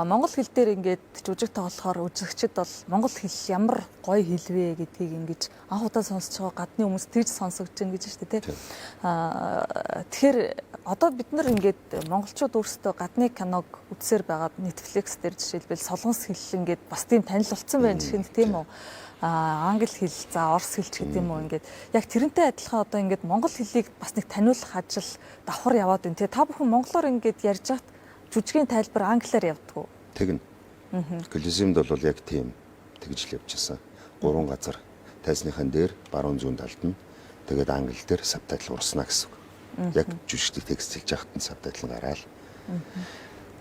монгол хэл дээр ингээд жүжиг тоглохоор үзэгчид бол монгол хэл ямар гоё хэл вэ гэдгийг ингэж анх удаа сонсож байгаа гадны хүмүүс тэгж сонсогдож байна гэж шүү дээ, тий. Тэгэхээр одоо бид нар ингээд монголчууд өөрсдөө гадны киног үзсээр байгаад Netflix дээр жишээлбэл солонгос хэл ингээд бас тийм танил болсон байна гэх юм, тийм үү? Англи хэл, за орос хэл ч гэдэг юм уу, ингээд яг тэрнтэй адилхан одоо ингээд монгол хэлийг бас нэг таниулах ажил давхар яваад байна. Тэгээ та бүхэн монголоор ингээд ярьж хат жүжигийн тайлбар англиар явдаг уу? Тэгнэ. Колизеумд бол яг тийм тэгж л явчихсан. 3 газар тайзныхан дээр баруун зүүн талд нь тэгээд англи дээр subtitle урсна гэсэн үг. Яг жүжигчдийг текст хэлж яхад нь subtitle гараал.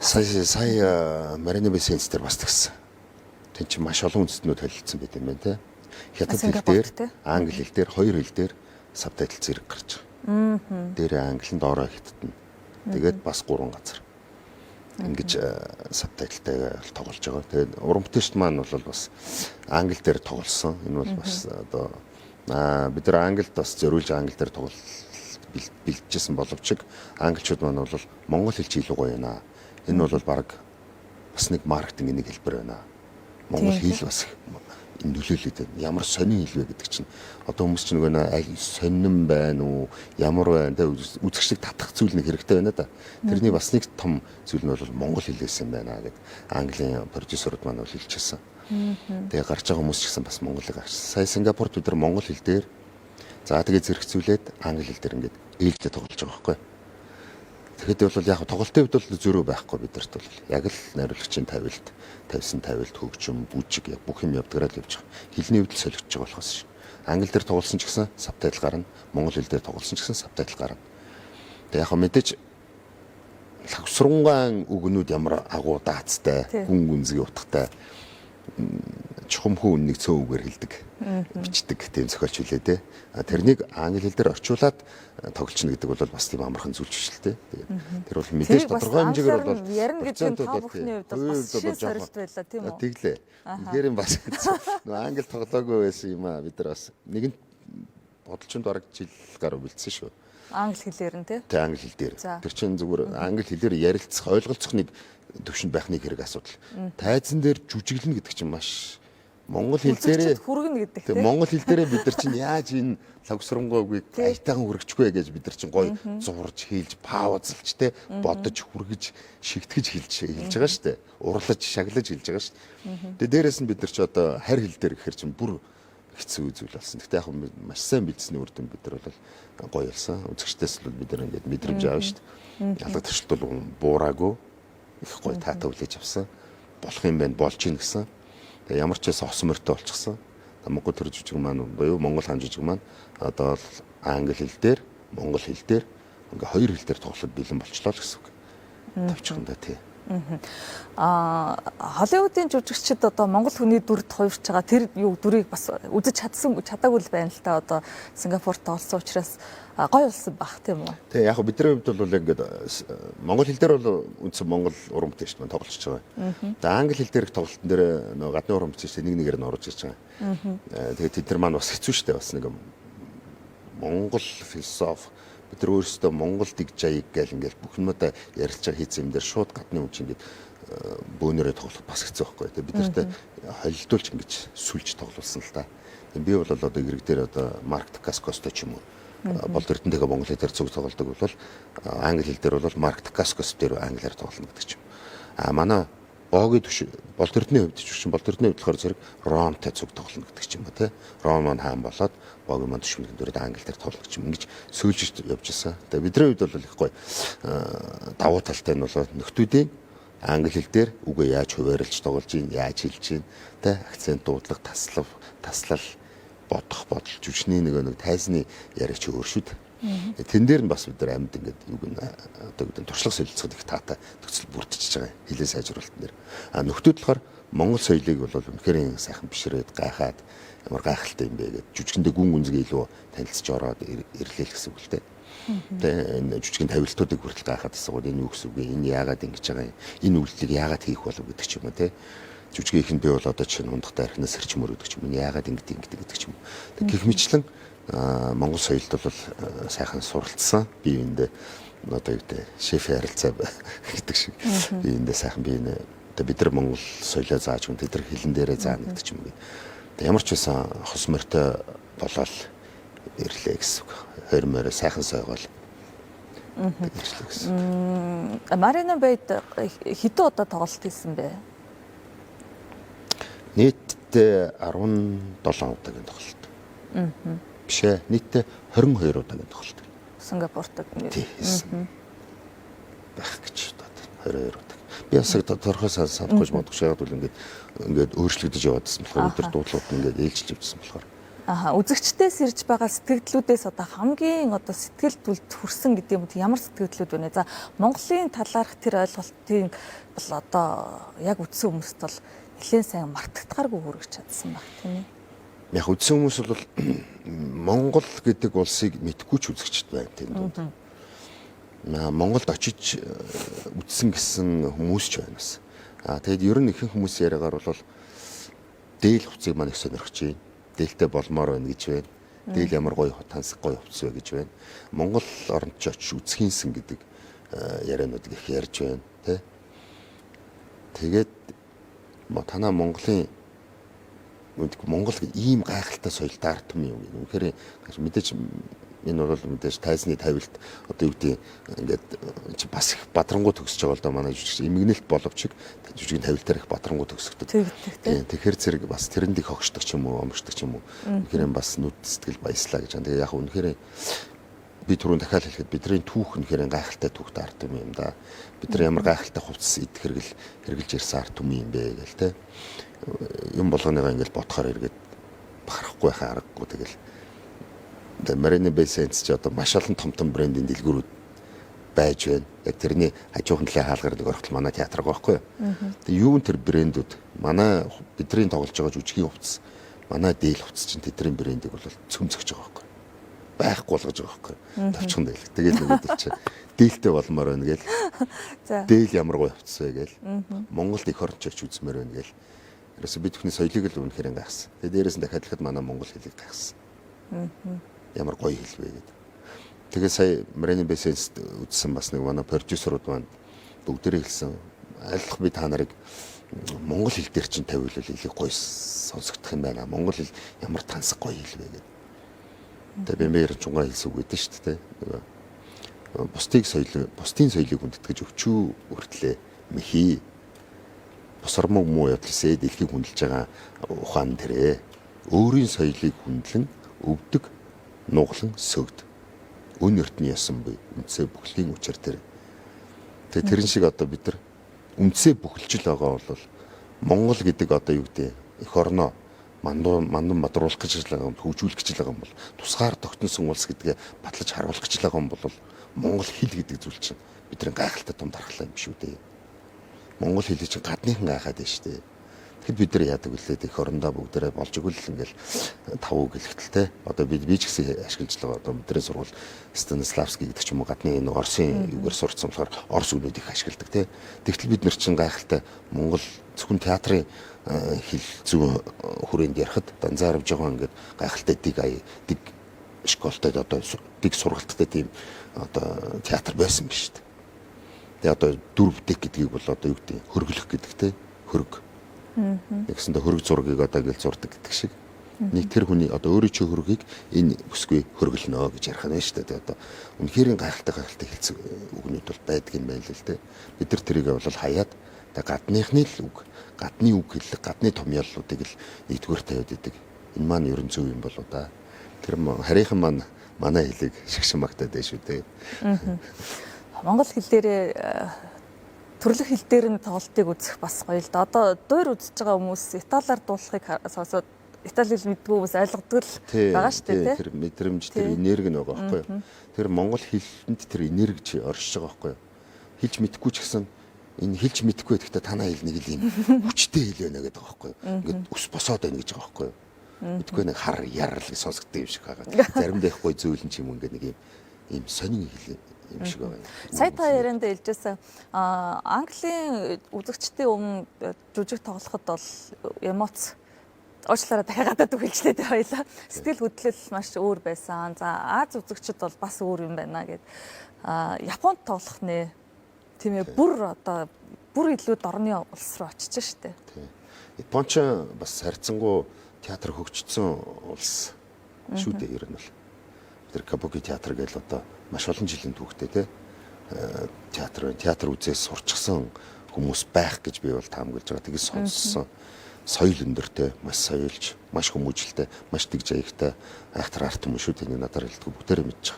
Сая Marina Bay Sands дээр бас тэгсэн. Тэн чинь маш олон үндэстнүүд холилдсон байт юм байна те. Хятад хэл дээр, англи хэл дээр, хоёр хэл дээр subtitle зэрэг гарч байгаа. Дээрээ англи нь, доороо хятад нь. Тэгээд бас 3 газар. Ингэж subtitle тай тоглож байгаа. Тэгээд уран бүтээлчд маань бол бас англи дээр тоглосон. Энэ бол бас одоо бид нар англид бас зориулж англи дээр тоглол бэлджсэн боловч англичууд маань бол монгол хэл чи илүү гоё байна. Энэ бол баг бас нэг маркетингийн нэг хэлбэр байна. Монгол хэл бас нөлөөлөд байна. Ямар сонин хэл вэ гэдэг чинь одоо хүмүүс чинь нөгөө аль сонин байна уу, ямар байна те, үзэгчдийг татах зүйл нэг хэрэгтэй байна да. Тэрний бас нэг том зүйл нь бол монгол хэлээс юм байна гэд Английн продюсерууд маань бол хэлчихсэн. Тэгээ гарч байгаа хүмүүс ч гэсэн бас монголыг авчихсан. Сая Сингапурт бид нар монгол хэл дээр за тэгээ зэрэгцүүлээд англи хэл дээр ингээд ээлжтэй тоглож байгаа байхгүй. Тэгэхэд бол яг тоглолтын хувьд бол зөрүү байхгүй бидэрт бол яг л найруулагчийн тавилт, тавьсан тавилт, хөгжим, бүжиг яг бүх юм явдгараа л явж байгаа. Хэлний хувьд л солигдож байгаа болохоос ш. Англи дээр тоглосон ч гэсэн subtitle гарна, монгол хэл дээр тоглосон ч гэсэн subtitle гарна. Тэгээ яг мэдээж лавсрунгаан үгнүүд ямар агуу даацтай, гүн гүнзгий утгатай чухамхүү үннийг цөөн үгээр хэлдэг, бичдэг тийм зохиолч үлээ те. Тэрнийг англи хэл дээр орчуулад тоглолчно гэдэг бол бас тийм амархан зүйл биш л те. Тэгээд тэр бол мэдээж тодорхой хэмжээгээр бол ярина гэдэг нь та бүхний хувьд бол бас шин сорилт байлаа, тийм үү? Тэглээ. Тэгэхээр юм бас нөгөө англи тоглоогүй байсан юм аа. Бид нар бас нэгэнт бодолчонд бараг жил гаруй бэлдсэн шүү. Англи хэлээр нь тий? Тэ, англи хэл дээр. Тэр чинь зүгээр англи хэлээр ярилцах, ойлголцох нэг төвшөнд байх нэг хэрэг асуудал. Тайзан дээр жүжиглэнэ гэдэг чинь маш монгол хэл дээрээ хүргэнэ гэдэг тий. Монгол хэл дээрээ бид нар чинь яаж энэ лавсрангуй үгийг аятайхан хүргэчихвэ гэж бид нар чинь гоё зурж хийлж, паузлж тий, бодож хүргэж, шигтгэж хэлж байгаа шүү дээ. Урлаж, шаглаж хэлж байгаа шүү дээ. Тэгээ дээрэс нь бид нар чи одоо харь хэл дээр гэхэр чинь бүр хэцүү зүйл болсон. Гэхдээ яг маш сайн бэлдсэний үр дүн бид нар бол гоё болсон. Үзэгчдээс бол бид нар ингээд мэдрэмж авна шүү дээ. Ялга туршилт бол буураагүй их гоё таатай хүлээж авсан. Болох юм байна, болж ийн гэсэн. Тэгээ ямар ч байсан ос морьтой болчихсон. Монгол төр жүжиг маань буюу Монгол хаан жүжиг маань одоо бол англи хэл дээр, монгол хэл дээр ингээ хоёр хэл дээр тоглоход бэлэн болчлоо л гэсэн үг. Тавчхандаа тий. Холливуудын жүжигчид одоо монгол хүний дүрд хувирч байгаа тэр юу дүрийг бас үзэж чадсан чадаагүй л байна л та, одоо Сингапурт тоглосон учраас гоё болсон бах, тийм үү? Тий, яг бидний хувьд бол ингээд монгол хэл дээр бол үндсэн монгол уран бүтээлчд маань тоглож байгаа. Тэгээ англи хэл дээрх тоглолтын дээр нөгөө гадны уран бүтээлчд нэг нэгээр нь орж ирж байгаа. Тэгээ тэд нар маань бас хэцүү шттэ, бас нэг монгол философи бид нар өөрсдөө монгол дэг жаяг гэл ингээл бүх юмудаа ярилцгаа хийцэн юм дээр шууд гадны хүн чинь ингээд бөөнөрөө тоглох бас хэцүү байхгүй. Тэгээ бид нартай холилдуулж ингэж сүлж тоглуулсан л та. Тэгээ би бол одоо эрэг дээр одоо Марк Ткаскостой ч юм уу Болд Эрдэнэтэйгээ монгол хэл дээр цуг тоглодог бол англи хэл дээр бол Марк Ткаскос дээр англиар тоглоно гэдэг ч юм. А манай Боогийн түвшин Болд Эрдэнийн хувьд ч Болд Эрдэнийн хувьд болохоор зэрэг Ромтой цуг тоглоно гэдэг ч юм уу те. Ром маань хаан болоод Боогийн маань түвшин дөрөд англи дээр тоглох ч юм ингэж сөүлж явж исэн. Тэгээ бидний хувьд бол их гоё давуу талтай нь бол нөхдүүдийн англи хэл дээр үгээ яаж хуваарлж тоглож ийн, яаж хэлж ийн те, акцент, дуудлага, таслав, таслал, бодох бодол, жүжигний нэг тайзны яриач өөр шүү дээ. Тэн дээр нь бас бид нар амьд ингээд юг нь одоо гэдэг туршлага солилцоход их таатай төгсөл бүрдчихэж байгаа хэлээ сайжруулалтын дээр. А нөхдүүд болохоор Монгол соёлыг бол үнэхээр сайхан бишрээд гайхаад ямар гайхалтай юм бэ гэд жүжигэндээ гүн гүнзгий илүү танилцж ороод ирлээ л гэсэн үг л дээ. Тэ энэ жүжигийн тавилтуудыг хүртэл гайхаад гэсэн гоо энэ юу гэсэн үг вэ? Энэ яагаад ингэж байгаа юм? Энэ үйлдэлийг яагаад хийх болов гэдэг ч юм уу те. Жүжигийн ихэнд би бол одоо чинь хундахтай архинаас сэрчмөр гэдэг ч юм. Энэ яагаад ингэж ингэдэг гэдэг ч юм. Тэг гэх мэтлэн Монгол соёлд бол сайхан суралцсан. Би эндээ одоо юу гэдэг шефийн харилцаа гэдэг шиг би эндээ сайхан би энэ бид нар Монгол соёлоо зааж өгөн тэд нар хэлэн дээрээ заана гэдэг ч юм уу. Тэг ямар ч байсан хос морьтой болоод ирлээ гэсэн үг. Хойр морь сайхан сойгоол ирлээ гэсэн. Марина Бэйд хэдэн удаа тоглолт хийсэн бэ? Нийтдээ 17 удаагийн тоглолт. Биш ээ, нийтдээ 22 удаагийн тоглолт. Сингапурт хийсэн. Байх гэж бодод 22 удаа. Би бас тодорхой санахгүй бодох шахаад бол ингээд өөрчлөгдөж яваадсан болохоор өдөр дуудлагууд нь ингээд ээлжилж явжсан болохоор. Аха, үзэгчдээс ирж байгаа сэтгэгдлүүдээс одоо хамгийн одоо сэтгэл түлд хүрсэн гэдэг юм ямар сэтгэгдлүүд вэ? За, Монголын талаарх тэр ойлголтын бол одоо яг үдсэн хүмүүст бол нэлээд сайн мартагдгааргүй хүргэж чадсан баг тийм ээ. Яг үдсэн хүмүүс бол Монгол гэдэг улсыг мэдхгүй ч үзэгчд байна тийм дунд. Монголд очиж үдсэн гэсэн хүмүүс ч байна бас. Аа тэгэд ер нь ихэнх хүмүүс яриагаар бол дээл хувцыг маань их сонирхож байна. Дээлтэй болмоор байна гэж байна. Дээл ямар гоё тансаг гоё хувцас вэ гэж байна. Монгол оронд ч очиж үзхийнсэн гэдэг яриануудыг их ярьж байна тэ. Тэгээд танаа Монголын Монгол ийм гайхалтай соёлтой ард түмэн юм. Үнэхээр мэдээж энэ бол мэдээж тайзны тавилт одоо юу гэдэг ингээд чи бас их бадрангуй төгсөж байгаа л да манай жүжигч эмгэнэлт боловч жүжигийн тавилтаар их бадрангуй төгсөгдөг. Тэгэхээр зэрэг бас тэрэнд их хогшдог ч юм уу, омшдог ч юм уу. Үнэхээр бас нүд сэтгэл баяслаа гэж. Тэгээ яг үнэхээр би түрүүн дахиад хэлэхэд бидний түүх үнэхээр гайхалтай түүхтэй ард түмэн юм да. Бид нар ямар гайхалтай хувцас идэх хэрэгэлж ирсэн ард түмэн юм бэ гэл те. Юм болгоныгоо ингээл бодохоор эргээд бахарахгүй байхаа аргагүй тэгэл. Тэгээ Marina Bay Sands ч одоо маш олон том том брендийн дэлгүүрүүд байж байна. Яг тэрний хажуухан талын хаалгаар нэг орохтол манай театр байгаа байхгүй юу. Тэгээ юу н тэр брэндүүд манай бидний тоглож байгаа жүжигийн хувцас, манай дээл хувцас чинь тэдний брендийг бол цөмцөж байгаа байхгүй юу. Байхгүй болгож байгаа байхгүй юу. Тавчхан дээл. Тэгэл нөгөөдөл чинь дээлтэй болмоор байна гээл. Дээл ямар гоё хувцас вэ гээл. Монголд эх орон ч очиж үзмээр байна гээл. Ерөөсө бид бүхний соёлыг л үнэхээр гайхсан. Тэгээ дээрээс нь дахиад хэлэхэд манай монгол хэлийг гайхсан. Ямар гоё хэл вэ гэдэг. Тэгээ сая Marina Bay Sands үзсэн бас нэг манай продюсерууд маань бүгдээрээ хэлсэн. Айлах би та нарыг монгол хэл дээр чинь тавиулвал илүү гоё сонсогдох юм байна. Монгол хэл ямар тансаг гоё хэл вэ гэдэг. Тэгээ би чунгаа хэлсэн үг гэдэг шүү дээ. Нөгөө бусдын соёлыг хүндэтгэж өвчүү хүртлээ мэхий. Босормог муу явдласээ дэлхийг хүндэлж байгаа ухаан тэрэ. Өөрийн соёлыг хүндлэн өвдөг нуглан сөгд. Өн ертний ясан буй үндсээ бүхлийн учир тэр. Тэгээ тэрэн шиг одоо бид нар үндсээ бүхэлжил байгаа бол Монгол гэдэг одоо юу гэдэг эх орноо мандан бадруулах гэж байгаа юм, хөгжүүлэх гэж байгаа юм бол тусгаар тогтносон улс гэдгээ батлаж харуулах гэж байгаа юм бол монгол хэл гэдэг зүйл чинь бидний гайхалтай том дархлаа юм шүү дээ. Монгол хэлийг чинь гадныхан гайхаад байна шүү дээ. Тэгэхэд бид нар яадаг вүлээ эх орондоо бүгдээрээ болж игэл ингээл тав үг хэлэхтэл те. Одоо би ч гэсэн ашиглаж байгаа. Одоо бидний сургууль Станиславский гэдэг ч юм уу гадны нэг Оросын югаар сурцсан болохоор орос үгнүүд их ашигладаг те. Тэгтэл бид нар чинь гайхалтай Монгол зөвхөн театрын хэл зүйн хүрээнд ярихад данзааравж байгаа ингээд гайхалтай дэг ая дэг школтой одоо дэг сургалттай тийм одоо театр байсан биш үү. Тэгээ одоо дөрв дэг гэдгийг бол одоо юу гэдэг хөргөлөх гэдэг те хөрг. Тэгсэндээ хөрг зургийг одоо ингээл зурдаг гэдэг шиг. Нэг тэр хүний одоо өөрийн чинь хөргийг энэ бүсгүй хөргөлнө гэж ярих нь шүү дээ. Одоо үнэхээр гайхалтай гайхалтай хэлцэг үгнүүд бол байдаг юм байна л дээ. Бид нар тэрийг бол хаяад гадныхны л үг, гадны үг хэллэг, гадны томьёоллуудыг л нэгдүгээр тавиад идэг. Энэ маань ерөн зөв юм болоо да. Тэр харийнхан маань манай хэлийг шигшин магтаад байна шүү дээ. Монгол хэлээрээ төрлөх хэл дээр нь тоглолтыг үзэх бас гоё л да. Одоо дуур үзэж байгаа хүмүүс италиар дуулахыг сонсоод итали хэл мэдгүй хүмүүс ойлгодог л байгаа шүү дээ, тий. Тэр мэдрэмж, тэр энерги нь байгаа байхгүй юу? Тэр монгол хэлэнд тэр энерги чи оршиж байгаа байхгүй юу? Хэлж мэдгүй ч гэсэн энэ хэлж мэдгүй гэхдээ танаа хэл нэг л юм хүчтэй хэл байна гэдэг байгаа байхгүй юу? Ингээд ус босоод байна гэж байгаа байхгүй юу? Мэдгүй нэг хар яр л гэж сонсогддог юм шиг байгаа. Заримдаа их гоё зөөлөн ч юм ингээд нэг юм сонин хэл юм шиг байгаа. Сая та ярианд хэлжсэн Английн үзэгчдийн өмнө жүжиг тоглоход бол эмоц уучлаарай дахиад гадаад үг хэлжлээ дээ баялаа. Сэтгэл хөдлөл маш өөр байсан. За Аз үзэгчд бол бас өөр юм байна гэд. Японд тоглох нэ. Тийм ээ, бүр одоо бүр илүү дорны улс руу очиж штэ. Тийм. Япон ч бас харьцангуй театр хөгжсөн улс шүү дээ ер нь бол. Тэр кабуки театр гэж одоо маш олон жилийн түүхтэй те театр байна. Театр үзээс сурчсан хүмүүс байх гэж би бол таамаглаж байгаа. Тэгээс сонссон соёл өндөртэй, маш соёлж, маш хүмүүжлтэй, маш дэг жаягтай айхтар арт юм шүү дээ. Надаар хэлдэг бүгдээрээ мэдчих.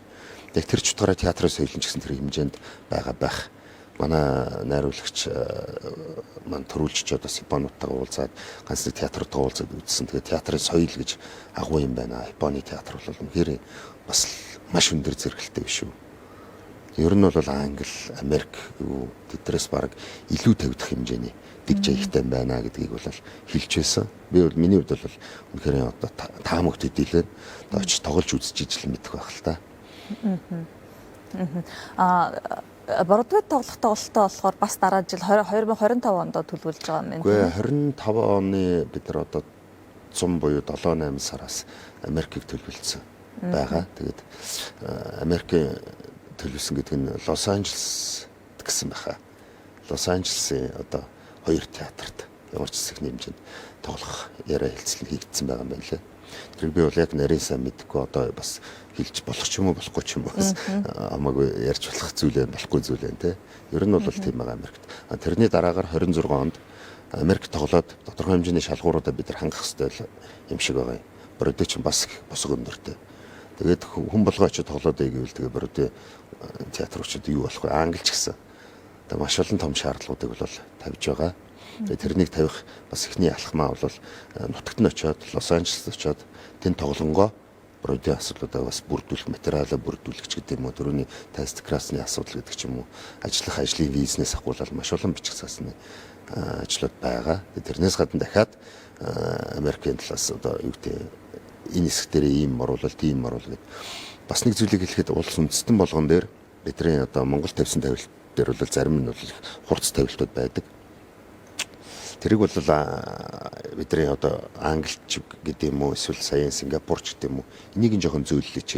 Яг тэр ч утгаараа театрын соёл нь ч гэсэн тэр хэмжээнд байгаа байх. Манай найруулагч маань төрүүлж одоо Японуудтайгаа уулзаад ганц нэг театртайгаа уулзаад үзсэн. Тэгээ театрын соёл гэж агуу юм байна. Японы театр бол үнэхээр бас маш өндөр зэрэгэлтэй биш үү. Ер нь бол Англи, Америк юу тэдрээс баг илүү тавигдах хэмжээний дэг жаягтай юм байна гэдгийг бол хэлж байсан. Би бол миний хувьд бол үнэхээр одоо таамагт хэдийлээ. Одоо очиж тоглож үзэж ижил мэдэх байх л та. Бродвей тоглох тоглолтоо болохоор бас дараа жил 2025 онд төлөвлөж байгаа юм байна. Үгүй 25 оны бид нар одоо 100 буюу 7-8 сараас Америкийг төлөвлөсөн байгаа. Тэгээд Америкийн төлөвлөсөн гэдэг нь Лос Анжелес гэсэн байхаа. Лос Анжелесын одоо хоёр театрт ямар ч хэсэг хэмжээнд тоглох яриа хэлцэл хийгдсэн байгаа юм байна лээ. Тэр би бол яг нарийн сайн мэдэхгүй одоо бас хэлж болох ч юм уу болохгүй ч юм уу бас хамаагүй ярьж болох зүйл юм болохгүй зүйл юм те. Ер нь бол тийм байгаа Америкт. Тэрний дараагаар 26 онд Америк тоглоод тодорхой хэмжээний шалгууруудаа бид нар хангах хэрэгтэй юм шиг байгаа юм. Бродвей ч бас босго өндөртэй. Тэгээд хүн болгоо очиж тоглоод байг гэвэл тэгээ Бродвей театрчууд юу болох вэ? Англи ч гэсэн. Тэгээ маш олон том шаардлагуудыг бол тавьж байгаа. Тэгээ тэрнийг тавих бас эхний алхмаа бол нутагт нь очиод Лос Анжелест очиод тэн тоглонгоо Бродвей асуудлуудаа бас бүрдүүлэх, материалаа бүрдүүлэх ч гэдэг юм уу, төрөний тест красны асуудал гэдэг ч юм уу, ажиллах ажлын визнес ахгуулал маш олон бичих цаасны ажлууд байгаа. Тэрнээс гадна дахиад Америкийн талаас одоо юу гэдэг энэ хэсэг дээр ийм оруулал, тийм оруул гэд бас нэг зүйлийг хэлэхэд улс үндэстэн болгон дээр бидний одоо Монгол тавьсан тавилт дээр бол зарим нь бол их хурц тавилтууд байдаг. Тэрийг бол бидний одоо англич гэдэг юм уу эсвэл саяын Сингапурч гэдэг юм уу энийг нь жоохон зөөллөж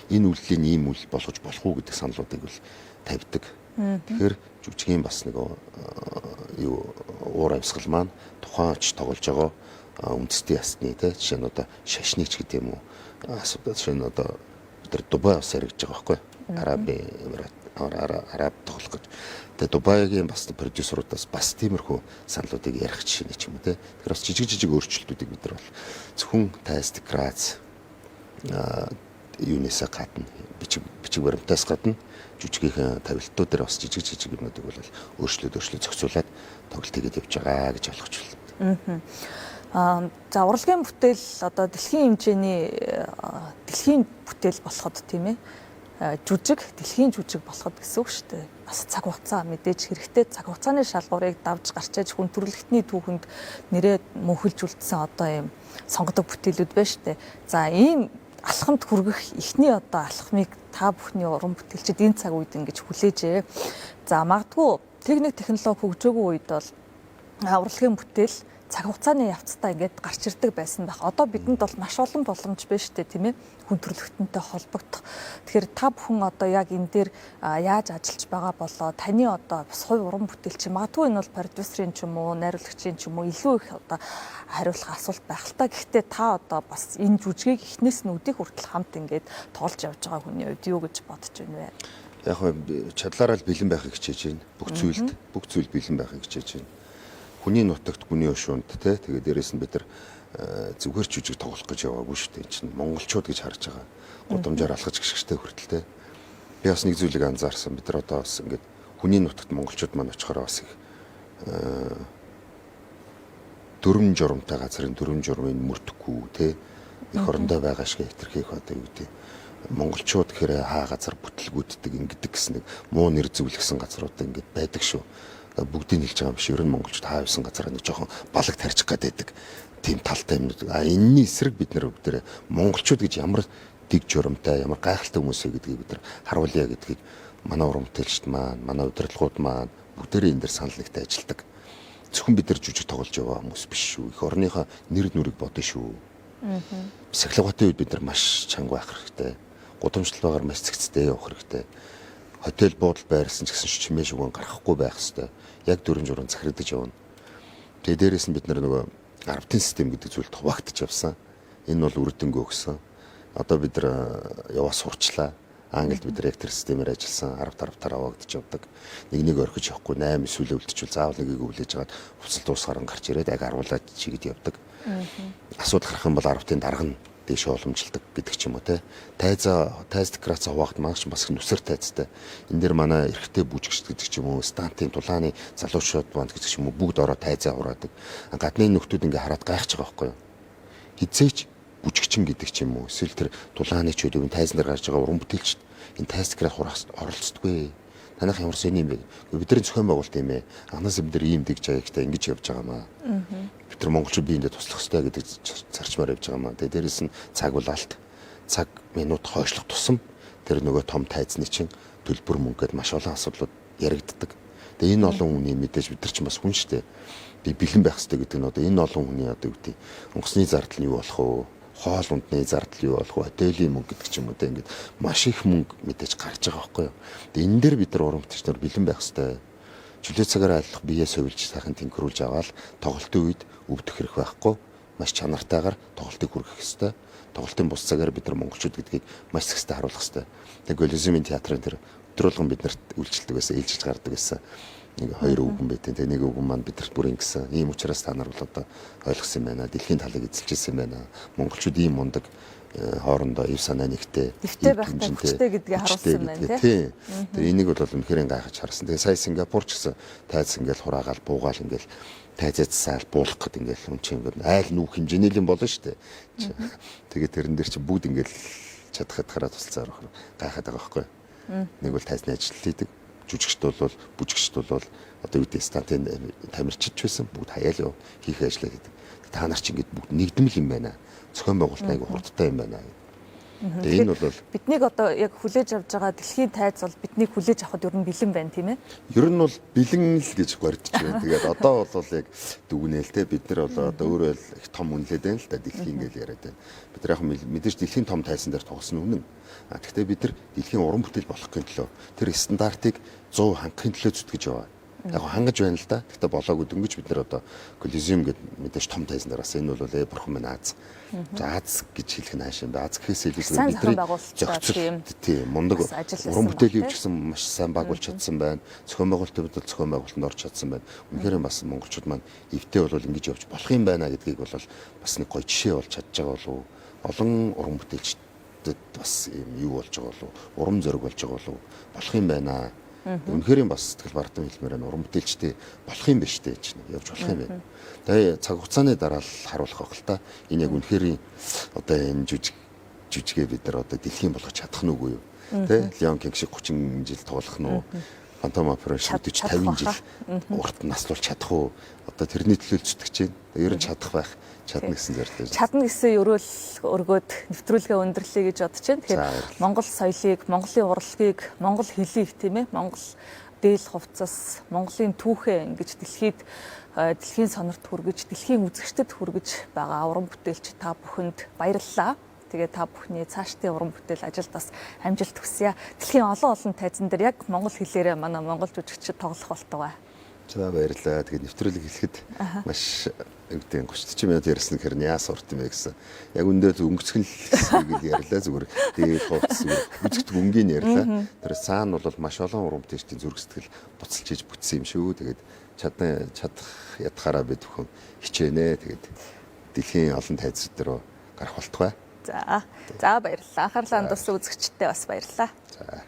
энэ үйлдлийн ийм үйл болгож болох уу гэдэг саналуудыг бол тавьдаг. Тэгэхээр жүжигийн бас нэг юу уур амьсгал маань тухайн оч тоглож байгаа үндэстэн ясны те жишээ нь одоо шашны ч гэдэг юм уу асуудал жишээ нь одоо бид нар Дубай бас яригдж байгаа байхгүй Арабын Эмират Араб тоглох гэж. Тэгээ Дубайгийн бас продюсеруудаас бас тиймэрхүү саналуудыг ярих жишээ ч юм уу те. Тэгэхээр бас жижиг жижиг өөрчлөлтүүдийг бид нар бол зөвхөн тест Грац юунесээ гадна бичиг баримтаас гадна жүжигийнхэн тавилтууд дээр бас жижиг жижиг юмнуудыг бол өөрчлөлт зохицуулаад тоглолт хийгээд явж байгаа гэж ойлгож байна. За урлагийн бүтээл одоо дэлхийн хэмжээний дэлхийн бүтээл болоход тийм ээ жүжиг дэлхийн жүжиг болоход гэсэн үг шүү дээ. Бас цаг хугацаа мэдээж хэрэгтэй. Цаг хугацааны шалгуурыг давж гарч аж хүн төрөлхтний түүхэнд нэрээ мөнхөлж үлдсэн одоо ийм сонгодог бүтээлүүд байна шүү дээ. За ийм алхамд хүргэх эхний одоо алхмыг та бүхний уран бүтээлчид энэ цаг үед ингэж хүлээжээ. За магадгүй техник технологи хөгжөөгүй үед бол урлагийн бүтээл Цаг хугацааны явцдаа ингээд гарч ирдэг байсан байх. Одоо бидэнд бол маш олон боломж байна шүү дээ, тийм ээ. Хүн төрөлхтөнтэй холбогдох. Тэгэхээр та бүхэн одоо яг энэ дээр яаж ажиллаж байгаа болоо таны одоо бас хувь уран бүтээлч, магадгүй энэ бол продюсерын ч юм уу, найруулагчийн ч юм уу илүү их одоо хариулах асуулт байх л та. Гэхдээ та одоо бас энэ жүжгийг эхнээс нь өдийг хүртэл хамт ингээд тоолж явж байгаа хүний хувьд юу гэж бодож байна вэ? Яг чадлаараа л бэлэн байхыг хичээж байна. Бүх зүйлд, бүх зүйл бэлэн байхыг хичээж байна. Хүний нутагт, гүний өшөөнд те, тэгээ дээрэс нь бид нар зүгээр жүжиг тоглох гэж яваагүй шүү дээ. Энэ чинь монголчууд гэж харж байгаа. Гудамжаар алхаж гიშгчтэй хүртэл те. Би бас нэг зүйлийг анзаарсан. Бид нар одоо бас ингээд хүний нутагт монголчууд маань очихороо бас их дүрм журамтай газрын дүрм журмыг мөрдөхгүй те. Их орондоо байгаа шиг хэтэрхийх одоо юу гэдэг монголчууд гэхээр хаа газар бүтлгүүддэг ингэдэг гэсэн нэг муу нэр зөвлөсөн газрууд ингээд байдаг шүү. Бүгдийг хэлж байгаа юм биш. Ер нь монголчууд хаа байсан газараа нэг жоохон балаг тарчих гээд байдаг тийм талтай юмнууд. А энэний эсрэг бид нар бүгдээрээ монголчууд гэж ямар дэг журамтай, ямар гайхалтай хүмүүс вэ гэдгийг бид нар харуулъя гэдгийг манай уран бүтээлчд маань, манай удирдлагууд маань бүгдээрээ энэ дээр санал нэгтэй ажилладаг. Зөвхөн бид нар жүжиг тоглож яваа хүмүүс биш шүү. Эх орныхоо нэр нүрийг бодно шүү. Сахилгатын үед бид нар маш чанга байх хэрэгтэй. Гудамжлал багаар маш цэгцтэй явах хэрэгтэй. Хотел буудал байрлсан ч гэсэн чимээ шүгэн гарахгүй байх хэрэгтэй. Яг дөрвөн журам захирагдаж явна. Тэгээ дээрээс нь бид нар нөгөө 10-ын систем гэдэг зүйлд хуваагдчих явсан. Энэ бол үр дүнг өгсөн. Одоо бид нар яваа сурчлаа. Англид бид нар яг тэр системээр ажилласан. 10 10-таар аваагдчих явдаг. Нэг нэг орхиж явахгүй 8 эсвэл үлдчихвэл заавал нэгийг өвлөж хагаад хувцал дуусгаар нь гарч ирээд яг аруулаад чигэд явдаг. Асуудал гарах юм бол 10-ын дарга нь дээш уламжилдаг гэдэг ч юм уу те. Тайзаа тайз декорац хуваахт маань ч бас нүсэр тайзтай. Энэ дээр манай эрэгтэй бүжигчд гэдэг ч юм уу, стантын тулааны залуучууд банд гэдэг ч юм уу бүгд ороо тайзаа хураадаг. Гадны нөхдүүд ингээ хараад гайхаж байгаа байхгүй юу? Хизээч бүжигчин гэдэг ч юм уу, эсвэл тэр тулааны ч үгүй тайзан дээр гарч байгаа уран бүтээлчд энэ тайз декорац хураах оролцдоггүй. Танайх ямар сони юм бэ? Бидний зохион байгуулалт юм ээ. Анхнаасаа бид нар ийм дэгж аягтай ингэж явж байгаа маа. Бид нар монголчууд биендээ туслах ёстой гэдэг зарчмаар явж байгаа маа. Тэгээ дээрэс нь цаг бол алт. Цаг минут хойшлох тусам тэр нөгөө том тайзны чинь төлбөр мөнгө гэд маш олон асуудлууд яригддаг. Тэгээ энэ олон хүний мэдээж бид нар чинь бас хүн шүү дээ. Би бэлэн байх ёстой гэдэг нь одоо энэ олон хүний одоо юу гэдэг онгоцны зардал нь юу болох вэ? Хоол ундны зардал юу болох вэ? Хотелийн мөнгө гэдэг ч юм уу те, ингээд маш их мөнгө мэдээж гарч байгаа байхгүй юу. Тэгээ энэ дээр бид нар уран бүтээлчдэр бэлэн байх ёстой. Чөлөө цагаар алих биеэ совилж сайхан тэнхрүүлж аваад тоглолтын үед өвдөх хэрэг байхгүй. Маш чанартайгаар тоглолтыг хүргэх ёстой. Тоглолтын бус цагаар бид нар монголчууд гэдгийг маш зэгцтэй харуулах ёстой. Тэгээ Голизимын театрын тэр өдрөлгөн биднэрт үйлчилдэг байсан, ээлжиж гардаг байсан. Нэг хоёр өвгөн байдیں۔ Тэгээ нэг өвгөн маань бидэрт бүр ингэсэн. Ийм учраас та нар бол одоо ойлгосон юм байна. Дэлхийн талыг эзэлж ирсэн юм байна. Монголчууд ийм мундаг хоорондоо ив санаа нэгтэй, дэвтэй байхтай хүчтэй гэдгийг харуулсан байна тий. Тэгээ энийг бол үнэхээр гайхаж харсан. Тэгээ сая Сингапур ч гэсэн тайз ингээл хураагаал буугаал ингээл тайзаацсаал буулгах гэд ингээл хүн чинь ингээд айл нүүх хэмжээний юм болно шүү дээ. Тэгээ тэрэн дээр чи бүгд ингээл чадах чадхаараа тусалцаар гайхаад байгаа байхгүй. Нэг бол тайзны ажил хийдэг. Жүжигчд бол бүжигчд бол одоо юу гэдэг стантын тамирчид байсан бүгд хаяал хийх ажлаа хийдэг. Та нар чи ингээд бүгд нэгдмэл юм байна. Зохион байгуулалт айгу хурдтай юм байна. Тэгээ энэ бол биднийг одоо яг хүлээж авч байгаа дэлхийн тайз бол биднийг хүлээж авахд ер нь бэлэн байна тийм ээ. Ер нь бол бэлэн л гэж горьдож байна. Тэгээд одоо бол яг дүгнээл те, бид нар бол одоо өөрөө л их том үнэлээд байна л да, дэлхийн ингээл яриад байна. Бид нар яг мэдээж дэлхийн том тайзан дээр тоглосон үнэн. А тэгтээ бид нар дэлхийн уран бүтээл болох гин төлөө тэр стандартыг 100 хангахын төлөө зүтгэж яваа. Яг хангаж байна л да. Тэгтээ болоогүй дөнгөж бид нар одоо Колизеум гэд мэдээж том тайзан дээр бас энэ бол бурхан минь Аз. За Аз гэж хэлэх нь хааш юм бэ? Аз гэхээс илүү бидний зохицол тийм мундаг уран бүтээл хийвч гэсэн маш сайн баг болж чадсан байна. Зохион байгуулалтын хувьд зохион байгуулалтанд орж чадсан байна. Үнэхээр бас монголчууд маань эвтэй бол ингэж явж болох юм байна гэдгийг бол бас нэг гоё жишээ болж чадж байгаа болов. Олон уран бүтээлчдэд бас юм юу болж байгаа болов? Урам зориг болж байгаа болов? Болох юм байна. Үнэхээр бас сэтгэл бардам хэлмээр байна. Уран бүтээлчтэй болох юм биш үү чинь явж болох юм байна. Тэгээ цаг хугацааны дараа л харуулах байх л та. Энэ яг үнэхээр одоо энэ жүжигээ бид нар одоо дэлхийн болгож чадах нь үгүй юу? Тэ Леон Кинг шиг 30 жил тоглох нь уу? Фантом опера шиг 40 50 жил урт наслуулж чадах уу? Одоо тэрний төлөө зүтгэж байна. Ер нь чадах байх. Чадна гэсэн зорилготой. Чадна гэсэн өрөөл өргөөд нэвтрүүлгээ өндөрлөе гэж бодож байна. Тэгэхээр Монгол соёлыг, Монголын урлагийг, монгол хэлийг тийм ээ, Монгол дээл хувцас, Монголын түүхээ ингэж дэлхийд дэлхийн сонорт хүргэж, дэлхийн үзэгчдэд хүргэж байгаа уран бүтээлч та бүхэнд баярлалаа. Тэгээ та бүхний цаашдын уран бүтээл ажилд бас амжилт хүсье. Дэлхийн олон олон тайзан дээр яг монгол хэлээрээ манай монгол жүжигчид тоглох болтугай. За, баярлалаа. Тэгээд нэвтрүүлэг хэлэхэд маш юу гэдэг 30 40 минут ярьсан гэхээр яас урт юм бэ гэсэн. Яг үндэ өнгөцгөн л хэсгийг л ярьлаа, зүгээр дээл хувцас, зүгээр үзэгдэх өнгийг ярьлаа. Тэр цаана бол маш олон уран бүтээлчдийн зүрх сэтгэл буцалж хийж бүтсэн юм шүү. Тэгээд чадна чадах ядахаараа бид бүхэн хичээнэ. Тэгээд дэлхийн олон тайзууд дээр гарах болтугай. За. За, баярлалаа. Анхаарлаа хандуулсан үзэгчдэд бас баярлалаа. За.